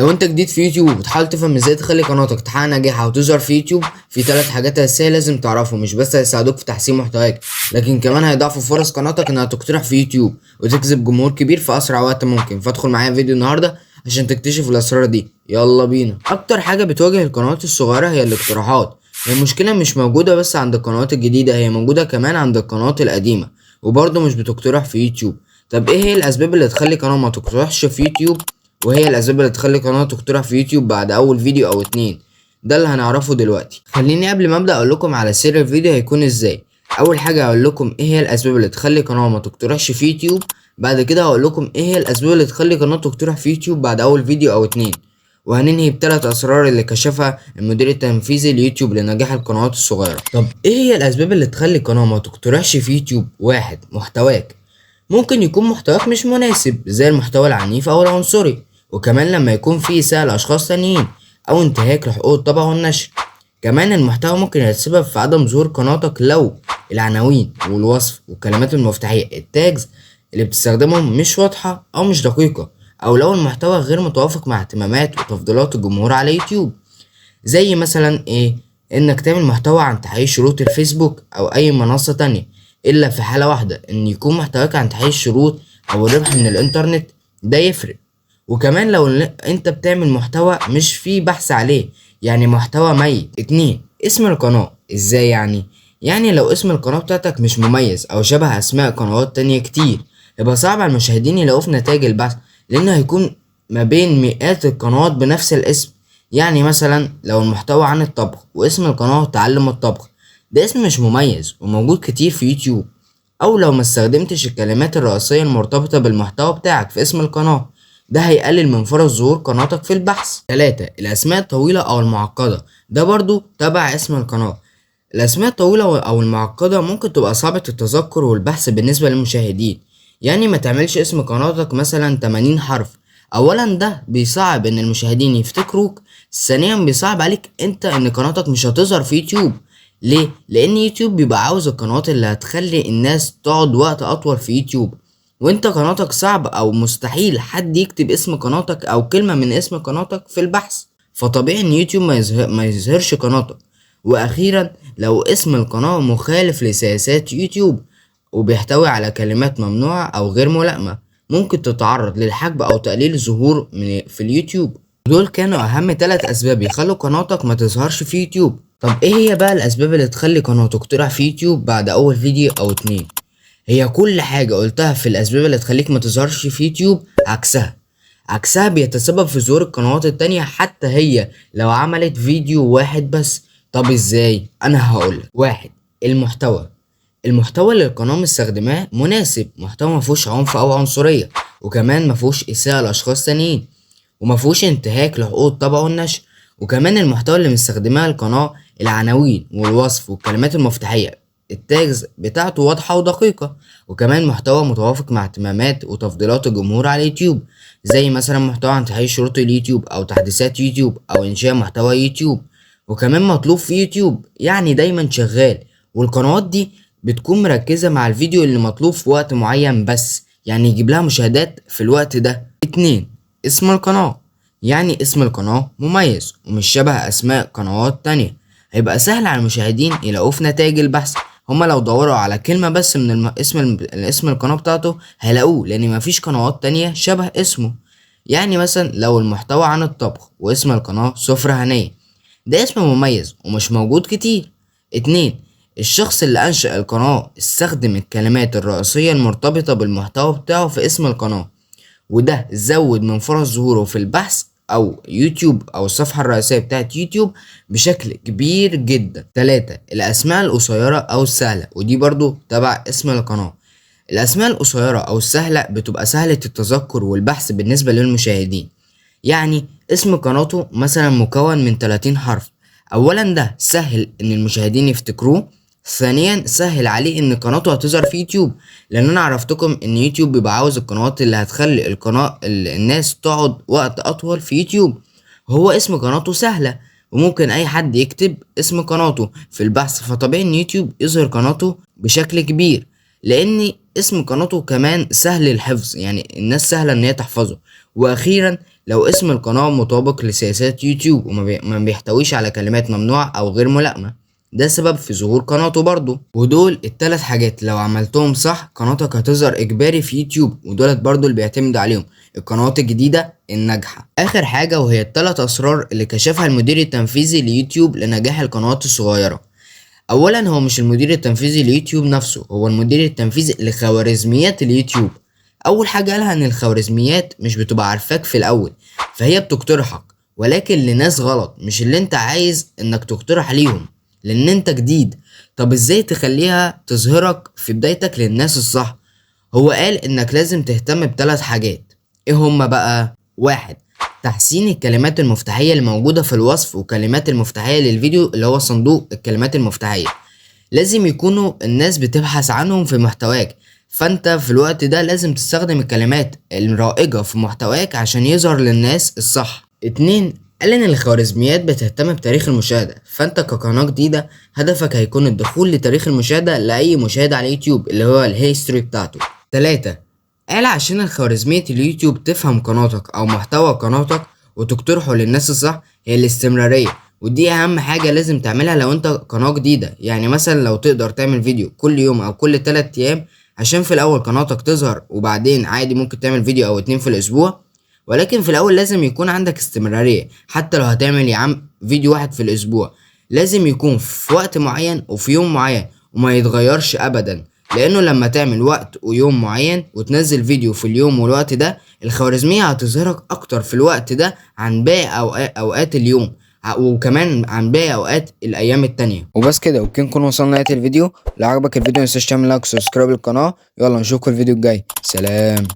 لو انت جديد في يوتيوب وبتحاول تفهم ازاي تخلي قناتك تحقق نجاح او تظهر في يوتيوب، في 3 حاجات اساسية لازم تعرفهم، مش بس هيساعدوك في تحسين محتواك لكن كمان هيضاعفوا فرص قناتك انها تقترح في يوتيوب وتجذب جمهور كبير في اسرع وقت ممكن. فادخل معايا فيديو النهارده عشان تكتشف الاسرار دي. يلا بينا. اكتر حاجة بتواجه القنوات الصغيرة هي الاقتراحات. المشكلة مش موجودة بس عند القنوات الجديدة، هي موجودة كمان عند القنوات القديمة وبرضه مش بتقترح في يوتيوب. طب ايه هي الاسباب اللي تخلي قناة ما تقترحش في يوتيوب، وهي الاسباب اللي تخلي قناة تقترح في يوتيوب بعد اول فيديو او 2؟ ده اللي هنعرفه دلوقتي. خليني قبل ما ابدا اقول لكم على سر الفيديو هيكون ازاي. اول حاجة هقول لكم ايه هي الاسباب اللي تخلي قناة ما تقترحش في يوتيوب، بعد كده هقول لكم ايه هي الاسباب اللي تخلي قناة تقترح في يوتيوب بعد اول فيديو او 2، وهننهي ب3 اسرار اللي كشفها المدير التنفيذي ليوتيوب لنجاح القنوات الصغيرة. طب ايه هي الاسباب اللي تخلي قناة ما تقترحش في يوتيوب؟ 1، محتواك. ممكن يكون محتواك مش مناسب زي المحتوى العنيف او العنصري، وكمان لما يكون فيه إساءة لأشخاص تانيين أو انتهاك لحقوق الطبع والنشر. كمان المحتوى ممكن يتسبب في عدم ظهور قناتك لو العناوين والوصف والكلمات المفتاحية ال tags اللي بتستخدمهم مش واضحة أو مش دقيقة، أو لو المحتوى غير متوافق مع اهتمامات وتفضيلات الجمهور على يوتيوب. زي مثلا إيه؟ إنك تعمل محتوى عن تحقيق شروط الفيسبوك أو أي منصة تانية، إلا في حالة واحدة، إن يكون محتواك عن تحقيق الشروط أو الربح من الإنترنت، ده يفرق. وكمان لو انت بتعمل محتوى مش فيه بحث عليه، يعني محتوى ميت. 2، اسم القناة. ازاي يعني؟ يعني لو اسم القناة بتاعتك مش مميز او شبه اسماء قنوات تانية كتير، يبقى صعب على المشاهدين يلاقوه في نتائج البحث، لانه هيكون ما بين مئات القنوات بنفس الاسم. يعني مثلا لو المحتوى عن الطبخ واسم القناة تعلم الطبخ، ده اسم مش مميز وموجود كتير في يوتيوب. او لو ما استخدمتش الكلمات الرئيسية المرتبطة بالمحتوى بتاعك في اسم القناة، ده هيقلل من فرص ظهور قناتك في البحث. 3، الأسماء الطويلة أو المعقدة. ده برضو تبع اسم القناة. الأسماء الطويلة أو المعقدة ممكن تبقى صعبة التذكر والبحث بالنسبة للمشاهدين. يعني ما تعملش اسم قناتك مثلا 80 حرف. أولا ده بيصعب إن المشاهدين يفتكروك، ثانيا بيصعب عليك أنت إن قناتك مش هتظهر في يوتيوب. ليه؟ لأن يوتيوب بيبقى عاوز القنوات اللي هتخلي الناس تقعد وقت أطول في يوتيوب، وانت قناتك صعب او مستحيل حد يكتب اسم قناتك او كلمة من اسم قناتك في البحث، فطبيعي ان يوتيوب ما يظهرش قناتك. واخيرا لو اسم القناة مخالف لسياسات يوتيوب وبيحتوي على كلمات ممنوعة او غير ملائمة، ممكن تتعرض للحجب او تقليل ظهور في اليوتيوب. دول كانوا اهم 3 اسباب يخلوا قناتك ما تظهرش في يوتيوب. طب ايه هي بقى الاسباب اللي تخلي قناتك تقترح في يوتيوب بعد اول فيديو او 2؟ هي كل حاجة قلتها في الأسباب اللي تخليك ما تظهرش في يوتيوب عكسها بيتسبب في ظهور القنوات التانية حتى هي لو عملت فيديو واحد بس. طب ازاي؟ أنا هقولك. 1، المحتوى. المحتوى اللي القناة مستخدماه مناسب، محتوى مفهوش عنف أو عنصرية، وكمان مفهوش إساءة لأشخاص تانيين، ومفهوش انتهاك لحقوق الطبع والنشر. وكمان المحتوى اللي مستخدماه القناة العناوين والوصف والكلمات المفتاحية التاجز بتاعته واضحة ودقيقة، وكمان محتوى متوافق مع اهتمامات وتفضيلات الجمهور على اليوتيوب، زي مثلا محتوى عن تحقيق شروط اليوتيوب أو تحديثات يوتيوب أو إنشاء محتوى يوتيوب، وكمان مطلوب في يوتيوب، يعني دايما شغال. والقنوات دي بتكون مركزة مع الفيديو اللي مطلوب في وقت معين بس، يعني يجيب لها مشاهدات في الوقت ده. 2، اسم القناة. يعني اسم القناة مميز ومش شبه أسماء قنوات تانية، هيبقى سهل على المشاهدين يلاقوه في نتائج البحث. هما لو دوروا على كلمة بس من اسم القناة بتاعته هيلاقوه، لأن مفيش قنوات تانية شبه اسمه. يعني مثلا لو المحتوى عن الطبخ واسم القناة سفرة هنية، ده اسم مميز ومش موجود كتير. 2، الشخص اللي أنشأ القناة استخدم الكلمات الرئيسية المرتبطة بالمحتوى بتاعه في اسم القناة، وده زود من فرص ظهوره في البحث أو يوتيوب أو الصفحة الرئيسية بتاعت يوتيوب بشكل كبير جدا. 3، الأسماء القصيرة أو السهلة، ودي برضو تبع اسم القناة. الأسماء القصيرة أو السهلة بتبقى سهلة التذكر والبحث بالنسبة للمشاهدين. يعني اسم قناته مثلا مكون من 30 حرف، أولا ده سهل إن المشاهدين يفتكروه، ثانيا سهل عليه إن قناته هتظهر في يوتيوب، لأن أنا عرفتكم إن يوتيوب بيبقى عاوز القنوات اللي هتخلي القناة الناس تقعد وقت أطول في يوتيوب. هو اسم قناته سهلة وممكن أي حد يكتب اسم قناته في البحث، فطبيعي إن يوتيوب يظهر قناته بشكل كبير، لأن اسم قناته كمان سهل الحفظ، يعني الناس سهلة إن هي تحفظه. وأخيرا لو اسم القناة مطابق لسياسات يوتيوب وما بيحتويش على كلمات ممنوعة أو غير ملائمة، ده سبب في ظهور قناته برضو. ودول التلات حاجات لو عملتهم صح قناتك هتظهر إجباري في يوتيوب، ودولت برضو اللي بيعتمد عليهم القنوات الجديدة الناجحة. آخر حاجة وهي التلات أسرار اللي كشفها المدير التنفيذي ليوتيوب لنجاح القنوات الصغيرة. أولا، هو مش المدير التنفيذي ليوتيوب نفسه، هو المدير التنفيذي لخوارزميات اليوتيوب. أول حاجة قالها إن الخوارزميات مش بتبقى عارفاك في الأول، فهي بتقترحك ولكن لناس غلط، مش اللي انت عايز انك تقترح ليهم لان انت جديد. طب ازاي تخليها تظهرك في بدايتك للناس الصح؟ هو قال انك لازم تهتم بثلاث حاجات. ايه هما بقى؟ 1، تحسين الكلمات المفتاحية الموجودة في الوصف وكلمات المفتاحية للفيديو اللي هو صندوق الكلمات المفتاحية، لازم يكونوا الناس بتبحث عنهم في محتواك، فانت في الوقت ده لازم تستخدم الكلمات الرائجة في محتواك عشان يظهر للناس الصح. 2، قال ان الخوارزميات بتهتم بتاريخ المشاهدة، فانت كقناة جديدة هدفك هيكون الدخول لتاريخ المشاهدة لأي مشاهد على يوتيوب اللي هو ال history بتاعته. 3، قال عشان الخوارزمية اليوتيوب تفهم قناتك او محتوى قناتك وتقترحه للناس الصح هي الاستمرارية، ودي اهم حاجة لازم تعملها لو انت قناة جديدة. يعني مثلا لو تقدر تعمل فيديو كل يوم او كل 3 ايام عشان في الاول قناتك تظهر، وبعدين عادي ممكن تعمل فيديو او 2 في الاسبوع، ولكن في الاول لازم يكون عندك استمرارية. حتى لو هتعمل يا عم فيديو واحد في الاسبوع لازم يكون في وقت معين وفي يوم معين وما يتغيرش ابدا، لانه لما تعمل وقت ويوم معين وتنزل فيديو في اليوم والوقت ده الخوارزمية هتظهرك اكتر في الوقت ده عن باقي اوقات اليوم، وكمان عن باقي اوقات الايام التانية. وبس كده، وبكده نكون وصلنا لنهاية الفيديو. لو عجبك الفيديو متنساش تعمل like و subscribe للقناة. يلا نشوفكم الفيديو الجاي، سلام.